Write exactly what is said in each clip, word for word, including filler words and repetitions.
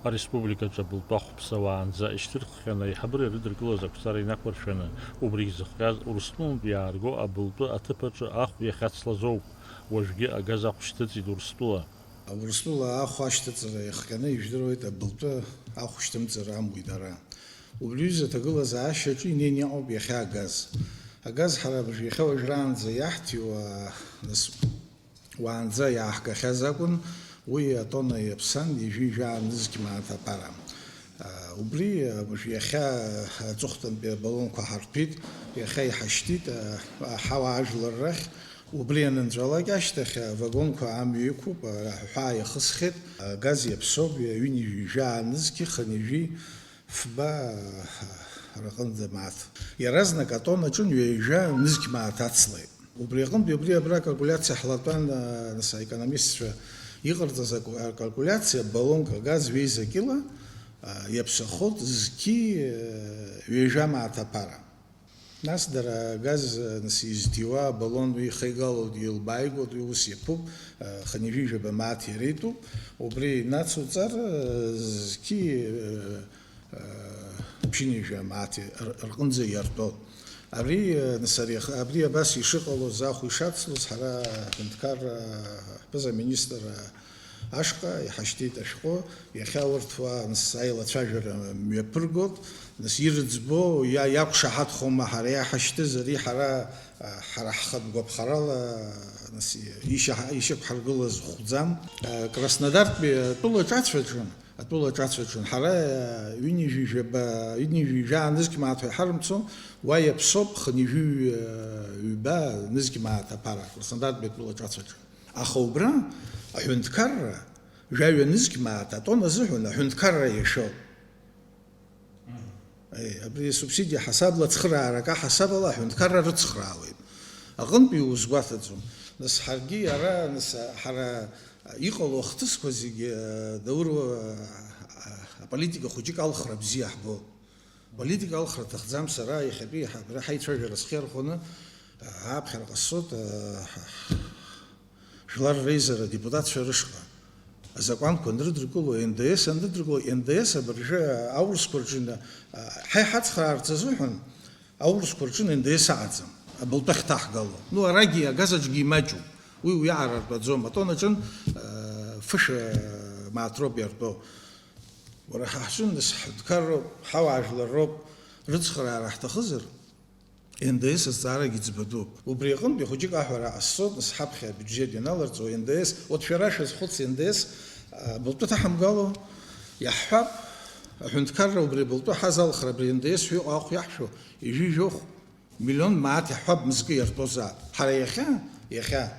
Ареспубликаҿы абылтәы ахәԥса уаанӡа ишьҭырххьаны аиҳабыра ирыдыркылаз ақәҵара инақәыршәаны, убригь зыхҟьаз Урыстәылантә иаарго абылтәы аҭыԥ аҿы ахә иахьацлаз ауп уажәгьы агаз ахә шьҭыҵит Урыстәыла. Урыстәыла ахә ашьҭыҵра иахҟьаны ижәдыруеит, абылтәы ахә шьҭымҵыр амуит ара. Убри аҩыза аҭагылазаашьаҿы инеины иҟоуп иахьа агаз. Агаз ҳара абыржә иахьа уажәраанӡа иаҳҭиуа, нас, уаанӡа иааҳгахьаз акәын, уи атонна иаԥсан ҩажәи жәаа нызқь мааҭ аԥара. Убри абыржә иахьа аҵыхәтәантәи абалонқәа ҳарҭәит, иахьа иҳашьҭит, аҳауа ажәлар рахь. Убри анынҵәалак ашьҭахь авагонқәа амҩа иқәуп, аҳәаа иахысхьеит, агаз иаԥсоуп, ҩынҩажәи жәаа нызқьи хынҩажәи фба рҟынӡа мааҭ. Иаразнак атонна аҿы ҩажәа нызқь мааҭ ацлеит. Убри аҟынтәи убри абра акалькулиациа ҳлатәан, нас аекономистцәа иҟарҵаз аку-, акалькулиациа, баллонк агаз ҩеиза кьыла, а, иаԥсахот зқьи, а, ҩажәа мааҭ аԥара. Нас дара агаз, нас изҭиуа абаллон уи ихеигало илбааигоит, уи ус иаԥуп, а, хынҩажәи жәаба мааҭ иара итәуп. Убри нацуҵар, а, зқьи, а, а, ԥшьынҩажәа мааҭ р-, рҟынӡа иартәоуп. Абри, а, нас ари ах-, абри абас ишыҟалоз, ахә ишацлоз, ҳара аҳәынҭқарра ҳԥыза-министр, а, ашҟа иҳашьҭит ашәҟәы, иахьа урҭ уа, нас, аилацәажәара мҩаԥыргоит, нас, ирыӡбо, иа-, иақәшаҳаҭхома ҳара иаҳашьҭыз, ари ҳара, а, ҳара ҳхатә гәаԥхарала, нас, ишьа-, ишьақәҳаргылаз хәӡам. А, Краснодартәи атәыла ҿацәаҿы, атәыла ҿацәаҿы ҳара, а, ҩынҩажәи жәаба, ҩынҩажәи жәаа нызқь мааҭ ҳәа иҳарымцо, уа иаԥсоуп хынҩажәи, а, ҩба нызқь мааҭ аԥара, Краснодартәи атәыла ҿацәаҿы. Аха убра аҳәынҭқарра жәаҩа нызқь мааҭ атонна азыҳәан аҳәынҭқарра иашьоуп. Мм. Е, абри асубсидиа ҳасабла, ацхыраарак аҳасабала аҳәынҭқарра рыцхраауеит. Аҟынтәи узгәаҭаӡом. Нас ҳаргьы ара, нас, ҳара иҟало ахҭысқәа зегьы, э, Даур, э, аполитика хәыҷык алхра бзиа ҳбо. Политика алхра аҭахӡам сара, иахьатәи ҳа-, абра ҳаицәажәара схьархәаны, ааԥхьара ҟасҵоит, аа, ҳа-, Жәлар Реизара адепутатцәа рышҟа. Азакәанқәа анрыдыркыло, Н Д С анрыдыркыло, Н Д С абыржәы аурысқәа рҿы, аа, ҳа иҳацхраарц азыҳәан, аурысқәа рҿы Н Д С аҟаӡам, абылтәы ахьҭаҳгало. Ну, арагьы, агаз аҿгьы имаҷуп. Уи уиаҟара ртәаӡом. Атон аҿын, аа, фышәа мааҭ роуп иартәо. Уара, ҳа ҳҿы, нас, ҳҳәынҭқарроуп, ҳауаажәлар роуп, рыцхраара ҳҭахызар, Н Д С азҵаарагьы ӡбатәуп. Убри аҟынтәи хәыҷык аҳәара ҟасҵоит, нас, ҳаԥхьа абиуџьет ианаларҵо, Н Д С, урҭ шәара шәазхәыц, Н Д С, а, былтәы ҭаҳамгало, иаҳҳәап, аҳәынҭқарра убри былтәы ҳазалхра абри Н Д С ҳәа иҟоу ахә иаҳшәо, ҩажәи жәохә миллион мааҭ иаҳҳәап, мызкы иартәозаап. Ҳара иахьа, иахьа,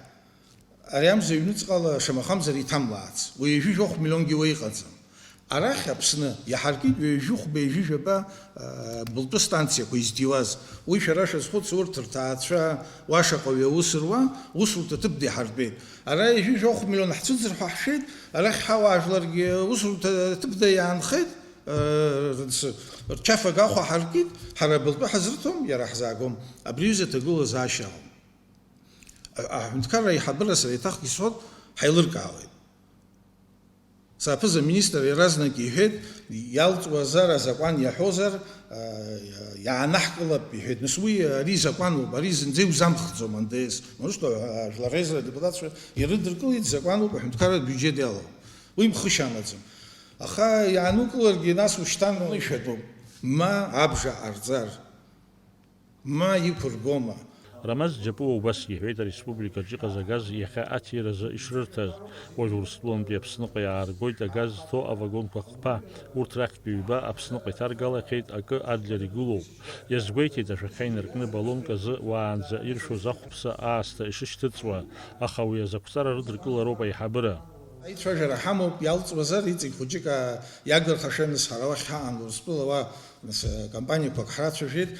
Ари амза ҩнуҵҟала шамахамзар иҭамлаац, уи ҩажәи жәохә миллионгьы уа иҟаӡам. Арахь Аԥсны иаҳаркит ҩажәи хәба, ҩажәи жәаба, аа, былтәы станциақәа изҭиуаз. Уи шәара шәазхәыц, урҭ рҭаацәа уа шаҟаҩы аус руа, усурҭа ҭыԥда иҳартәеит. Ара ҩажәи жәохә миллион ҳцәыӡыр ҳәа ҳшәеит, арахь ҳауаажәларгьы усурҭа ҭыԥда иаанхеит, аа, рчаф агахәа ҳаркит, ҳара былтәы ҳазрыҭом, иара ҳзаагом. Абри аҩыза аҭагылазаашьа ауп. А-, аҳәынҭқарра аиҳабыра сара еиҭахгьы сҳәоит, ҳаилыркаауеит. Саԥыза-министр иаразнак иҳәеит, иалҵуазар, азакәан иаҳәозар, а, иаанаҳкылап, иҳәеит. Нас уи ари закәануп, ари зынӡа иузамхӡом, Н Д С. Мыжда, а, Жәлар Реизара адепутатцәа ирыдыркылеит, закәануп, аҳәынҭқарратә биуџьет иалоу. Уи мхышьа амаӡам. Аха иаанукыларгьы, нас ушьҭан ишәатәуп. Ма абжа ҟарҵар. Ма иқәыргома? Рамаз Џьапуа убасгьы иҳәеит, ареспубликаҿ иҟаз агаз иахьа аҭиразы ишрырҭаз. Уажә Урыстәылантәи Аԥсныҟа иааргоит агаз зҭо авагонқәа хԥа. Урҭ рахьтә ҩба Аԥсныҟа иҭаргалахьеит, акы Адлер игылоуп. Иазгәеиҭеит, ашәахьа инаркны баллонк азы уаанӡа иршәоз ахәԥса аасҭа ишышьҭыҵуа, аха уи азы ақәҵара рыдыркылароуп аиҳабыра. Аицәажәара ҳамоуп, иалҵуазар, иҵегь хәыҷык, а, иагырхашәа, нас, ҳара уахь ҳаан, Урыстәыла уа, нас, а, компаниақәак ҳрацәажәеит.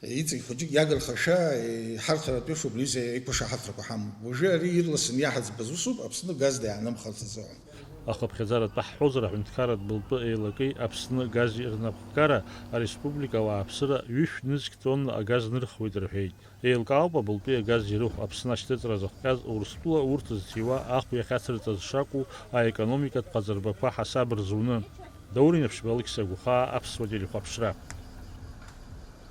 Иҵегь хәыҷык иагырхашәа, иҳарҭаратәы ишоуп, убри аҩыза еиқәышаҳаҭрақәа ҳамоуп. Уажәы ари ирласны иаҳаӡбаз усуп, Аԥсны газ даиаанымхарц азыҳәан. Ахыԥхьаӡара атәы ҳҳәозар, аҳәынҭқарратә былтәы еилакеи Аԥсны гази рнапхгара ареспублика ауааԥсыра ҩышә нызқь тонна агаз нырхуеит рҳәеит. Еилкаауп абылтәи агаз ирыхә Аԥсны ашьҭыҵра зыхҟьаз Урыстәыла урҭ зҭиуа ахә иахьацырҵаз шакәу аекономикатә ҟаҵарбақәа ҳасаб рзуны. Даур Инаԥшьба, Алықьса Гәхаа, Аԥсуа телехәаԥшра.